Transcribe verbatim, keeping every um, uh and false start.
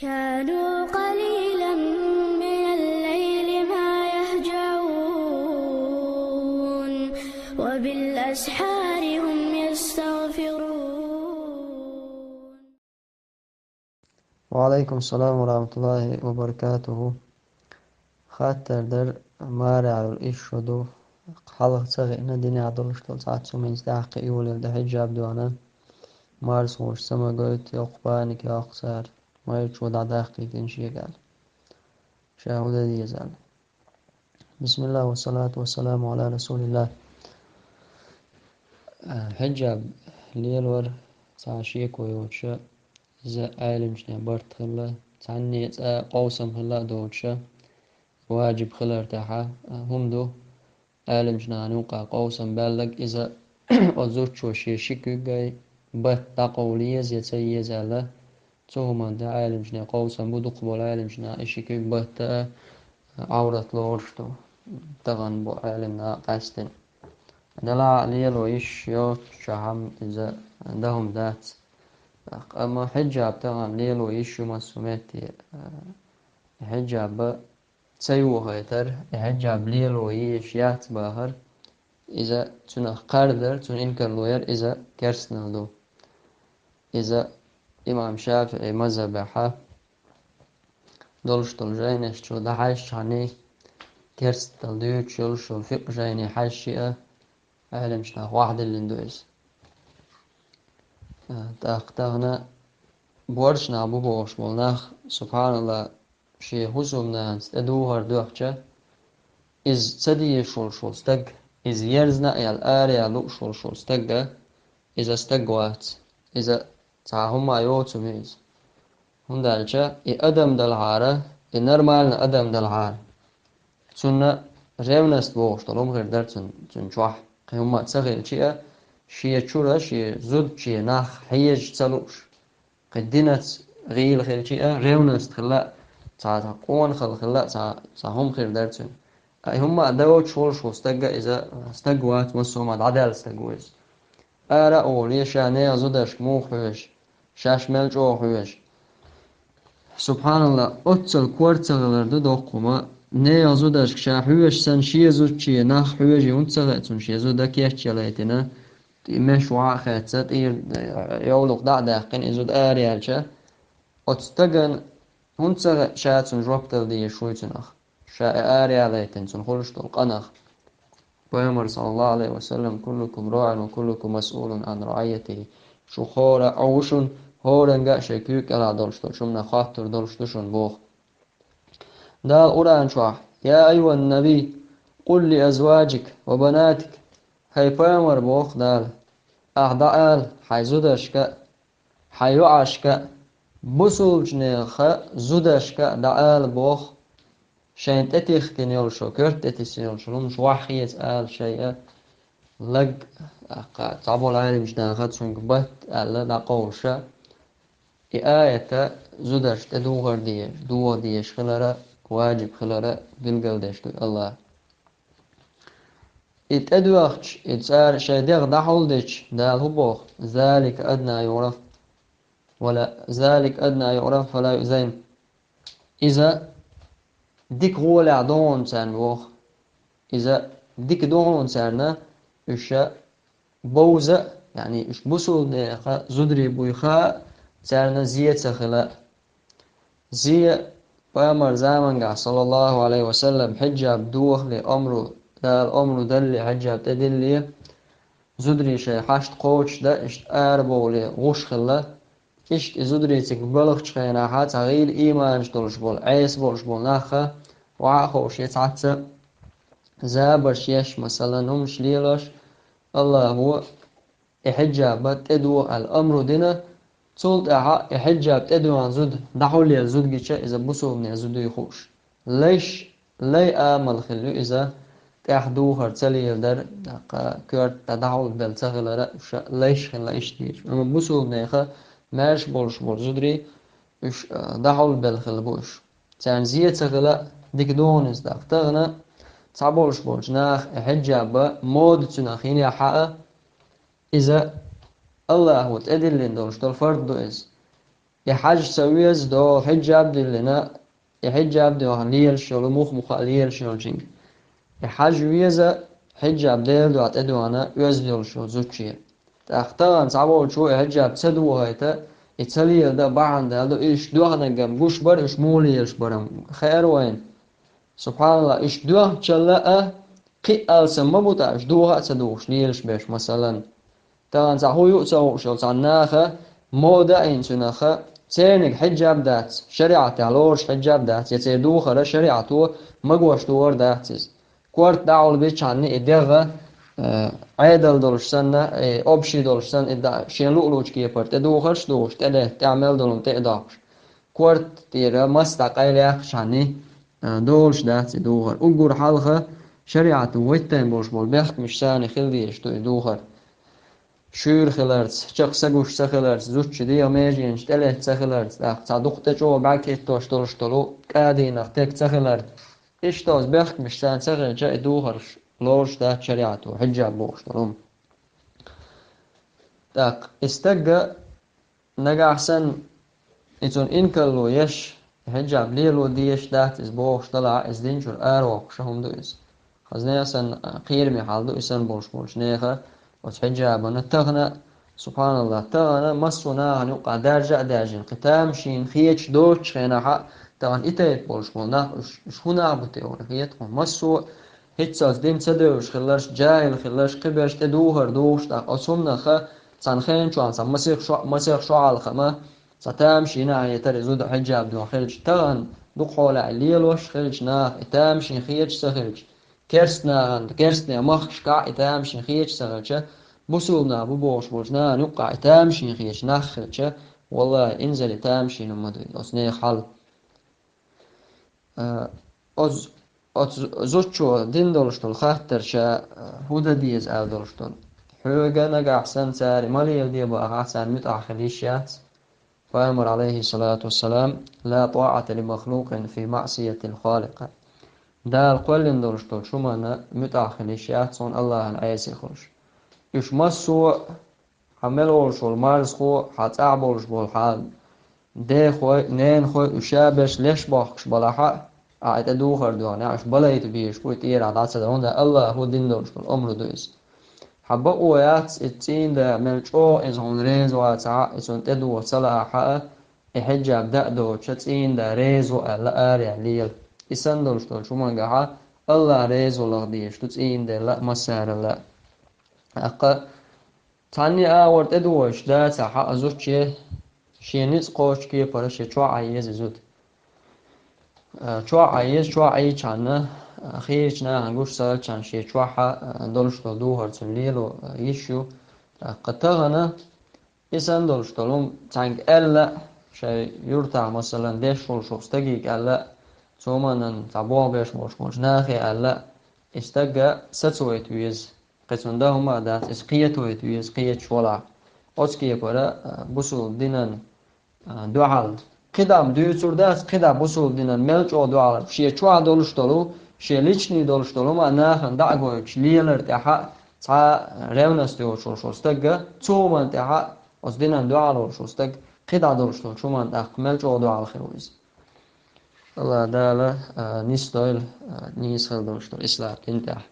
كانوا قليلا من الليل ما يهجعون، وبالأسحار هم يستغفرون. وعليكم السلام ورحمة الله وبركاته. Хаттар дар, марехь йолу иш хӀун ду? Хьалха ца хиъна, динехь долуш долу цхьацца хӀуманца тӀаьхьа кхиъна йолу, хьиджаб доьхна, марсхоша ца магойту, йоккха паника йоккху цара, майрачо дӀадаккхийтина шега аьлла. Ша хӀун дан деза аьлла. Бисмиллах, вассалату вассаламу ала расулиллах. Хьиджаб лелор цхьа шеко йоцуша, иза Ӏеламчане барт хилла, цхьанне цкъа къовсам хилла а доцуша, важиб хилар тӀехьа, хӀума ду, Ӏеламчу нахана юкъа къовсам баьлларг иза, оцу зудчо шен ши куьг а, батта дӀакъовла еза я ца еза аьлла, цу хӀуманна тӀе Ӏеламчане къовсам бу, дукхахболу Ӏеламчу наха и ши куьг батта а, Ӏаврат лоруш ду, тахана бу Ӏеламнаха къаьстина. Делахь а лело йиш йоцучохь иза дан хӀума дац. Амма хьиджаб тахана лело йиш ю массо а метте. Хьиджаб ца йохуьйтар, и хьиджаб лело езаш яц бахар, иза цунах кхардар, цунна инкарло яр, иза керстанал ду. Иза имам ШафиӀи мазхабехьа долуш долу жайнаш чу дӀахьаьжча хьаний, керстанал дуьйцуш йолуш йолу фикъхӀ жайни хьаьжча а, Ӏеламчу наха вахдиллина ду иза. А, тӀаккха тахана боьрша нах бу бохуш болу нах, субханаллах, шен хӀусамнанас тӀедухар доьхча, иза ца дезаш волуш волу стаг, иза ерзина а яьлла, араяла лууш волуш волу стаг а, иза стаг вац. Иза цхьа хӀумма а йоцу хӀума иза. ХӀунда аьлча и адам далахьара, и нормальный адам далахьара, цунна ревность бохуш долу хӀума хир дара цунна, цуьнан чохь. Кхин хӀумма а ца хилча а, шен чуьра, шен зудче нах хьежа ца лууш. Кхин динца гӀийла хилча а, ревность хилла а, цхьа, цхьа къонахалла хилла а, цхьа, цхьа хӀума хир дара цуьнан. Ткъа и хӀумма а доцуш волуш ву стаг а, иза стаг вац, массо а хӀума дӀадаьлла стаг ву иза. Ара а волий, ша нехан зударшка муха хьоьжу, шаьш мел чӀогӀа хьоьжу. Субханалла, оццул кор ца хилар ду доккха хӀума. Нехан зударшка ша хьоьжуш санна, шен зудче нах хьоьжий хӀунда ца хаьа цунна, шен зуда кечъялайтина, тӀе меш ваха а хецна, тӀера йовлакх дӀа а даьккхина, и зуда араяьлча, оцу стагана хӀунда ца хаьа ша цунна жоп дала дезаш вуй цунах? Ша и араяьлайтина цунна хуьлуш долу къинах. Пайхамар, саллаллаху Ӏалайхи ва саллам: «Куллукум раӀин ва куллукум масъулун Ӏан раӀийятихи». Шу хӀора а Ӏу ву шуна, хӀоранга а шайн куьйга кӀелахь долуш долчу хӀуманах хоттур долуш ду шуна боху. Дала Къуръан чохь: «Я айюхан наби, къул ли азваджик ва банатик». ХӀай пайхамар, боху Дала, ахь дӀаала хьайн зударшка а, хьайн йоӀашка а, бусулбачу нехан зударшка а дӀаала боху, шайна тӀетихкина йолуш, коьрта тӀетисина йолуш хӀуманаш охьахеца ала шайна, лаг, тӀаккха цхьаболу Ӏеламчу наха цуьнга батта аьлла дӀакъовлуш, и аят зударшна тӀедухар дезаш, доха дезаш хилар важиб хилар билгалдеш ду Аллаха. И тӀедоьхча, и цара шайн дегӀ дӀахьулдича, Дала хӀун боху? «Залика адна юъраф, вала, залика адна юъраф, фала юъзайн». Иза дика гӀолехь догӀу царна боху. Иза дика догӀу царна, уьш бовза а, яъни уьш бусулбанехан зударий буй хаа а, царна зе ца хила а. Зе, пайхамар замангахь, саллаллаху Ӏалайхи ва саллам, хьиджаб дохале омру, Дала омру далле, хьиджаб тӀедилле, зударий шайн хьашт кхочушдан, иштта арабовле гӀуш хилла. Иштта и зударий цига балхачу хенахьа цхьа гӀийла ийманаш долуш болу, Ӏеса болуш болу нах а, охьа а ховший, цхьацца забарш еш, масалан, хӀуманаш лелош, Аллахо и хьиджаба тӀедоха аьлла амру дина, цул тӀаьхьа и хьиджаб тӀедоьхна зуда дӀахьулъелла зуда гича, иза бусулбане зуда юй хууш. Лайш, лай амал хилла ю иза, тӀаьхьа духар ца леладар, тӀаккха коьрта дӀахьулбелла ца хилара, уьш лайш хилла иштта дийцча. Амма бусулбанехан маьрша болуш болу зударий, уьш, а, дӀахьулбелла хилла бу уьш. Царна зе ца хила, дика догӀу иза тӀаккха. Тахана цхьаболуш болчу наха и хьиджаба мода цуьнах йинехь а, иза Аллахо тӀедиллина долуш долу фард ду иза. И хьажа ца веза догӀу хьиджаб диллина, и хьиджаб доьхна лелаш йолу муха-муха а лелаш йолчуьнга. И хьажа веза хьиджаб Делан дуьхьа тӀедоьхна оьзда йолуш йолу зудче. ТӀаккха тахана цхьаволчо и хьиджаб ца дохийта, и ца леладан бахьана даьлла ду, и уьш доьхнарг-м гуш бара, уьш муха лелаш бара-м хаьара вайна. СубхьаналлахӀ, уьш доьхначалла а кхин а алсам ма бу, тӀаккха уьш доха а ца духуш лелаш берш, масалан. Тахана цхьа хӀун ю а ца хууш йолу цхьана наха, мода а йина цуьнаха, церниг хьиджаб дац, шариӀатехь лоруш хьиджаб дац, я церан духар шариӀато магош духар дац иза. Корта дӀахьулбичхьана и дегӀ, э, Ӏедал долуш санна, и общий долуш санна, и да-, шен луъ-луъчу кепара тӀедухарш а духуш, тӀе де-, тӀехь мел долу тӀе а доккхуш. Корта тӀера мас дӀакъайлаяьккхичхьана, а, долуш дац и духар. Уггар хьалха шариӀато вайттина болуш болу бехкамаш санна хила дезаш ду и духар. Шуьйра хиларца, чекх са гуш ца хиларца, зудчун дегӀан меженаш тӀелетта ца хиларца, тӀаккха цхьа дукха тӀе чӀогӀа бӀаьрг хӀиттош долуш долу кӀадийнах тега ца хилар. Иштта оцу бехкамаш санна ца хилча, и духарш лоруш дац шариӀато, хьиджаб бохуш долу хӀума. ТӀаккха и стагга нагахь санна, и цунна инкарло еш, хьиджаб лело дезаш дац иза бохуш делахь, иза дин чуьра аравоккхуш хӀума ду иза. Хаза нехан санна, а, кхераме хьал ду и санна болуш болчу нехан оцу хьиджабана тахана, субхьаналлахӀ, тахана массо а нахана юккъахь даьржа а даьржина, кхин тамашийна хеташ доцучу хенахь а, тахана и тайпа болуш болу нах, уьш, уьш хӀун нах бу те олий хета хьуна. Массо а хӀинццалц дин ца девзаш хилларш, жаьхӀил хилларш, кхиберш тӀедухар духуш, тӀаккха оцу хӀуманах цхьана хенан чохь цхьа масех шо-, масех шо хьалха ма, цхьа тамашийна а хетара и зуда хьиджаб доьхна хилча, тахана дукха хьолахь лелош хилча наха и тамашийна хеташ ца хилча, керста нахана, керстанех махкашкахь и тамашийна хеташ ца хилча, бусулба нах бу бохуш болчу нахана юккъахь и тамашийна хеташ нах хилча, валлахӀи, инзаре тамашийна ма ду оцу нехан хьал. А, оцу, оцу зудчо дина долуш долу хаттар ша, а, хӀун дан деза аьлла долуш долу. Хьоьга нагахь санна цара ма леладе бахахь, царна муьтӀахь хила йиш яц. Пайхамар, алейхиссалату вассалам: «Ла тӀаӀата ли махлукъин фи маъсиятил халикъ». Дала кхоьллина долуш долчу хӀуманна муьтӀахь хила йиш яц, цунна Аллахьан Ӏеса хуьлуш. Уьш массо а хьан мел волуш волу марзхо, хьан цӀахь болуш болу хьан дехой, ненахой, уьш ша берш леш бохкуш балахь а, ахьа тӀе духар доьхна, ахьа уьш балайта безаш бу, и тӀера дӀа ца дахана, Аллахьо дина долуш долу омра ду иза. Хьан бакъо яц, и цӀийнда мел чӀогӀа иза хьуна реза вацахь а, и цунна тӀедуха ца лаахь а, и хьиджаб дан а доцуша цӀийнда реза ву аьлла араяьлла лела. И санна долуш долчу хӀумангахь а Аллахь реза валарх дезаш ду цӀийнделла а, массаралла а. ТӀаккха цхьанне а агӀор тӀедугӀуш дацахь а зудче, шен ницкъ кхочу кепара шен чохь Ӏан еза и зуда. А, чохь Ӏан еза, чохь Ӏийчхьана, а, хийрачу нахана гуш ца хилчхьана шен чохь а, а, долуш долу духар цунна лело, а, йиш ю. ТӀаккха тахана и санна долуш долу хӀума цхьаьнга аьлла, шайн юртахь, масалан, деш волуш волу стаге аьлла, цо ма-, нан цхьа болх беш болуш болчу нахе аьлла, и стагга сацавайта веза. Кхин цунна дан хӀума а дац, иза кхетавайта веза, кхеташ валахь. Оцу кепара, а, бусулба динан, а, дуьхьал. КхидӀа-м дуьйцур дац, кхидӀа бусулба динан мел чӀогӀа дуьхьал. Шен чохь долуш долу, шен личный долуш долу хӀума а нахана дӀа а гойтуш лелар тӀехь а, цхьа ревность йоцуш волуш волу стагга, цу хӀуманна тӀехь а, оцу динан дуьхьал волуш волу стаг, кхидӀа долуш долчу хӀуманна тӀаккха мел чӀогӀа дуьхьал хир ву иза. Аллахь Дала, а, нисдойла, а, нийса хила долуш долу ислам дин тӀехь.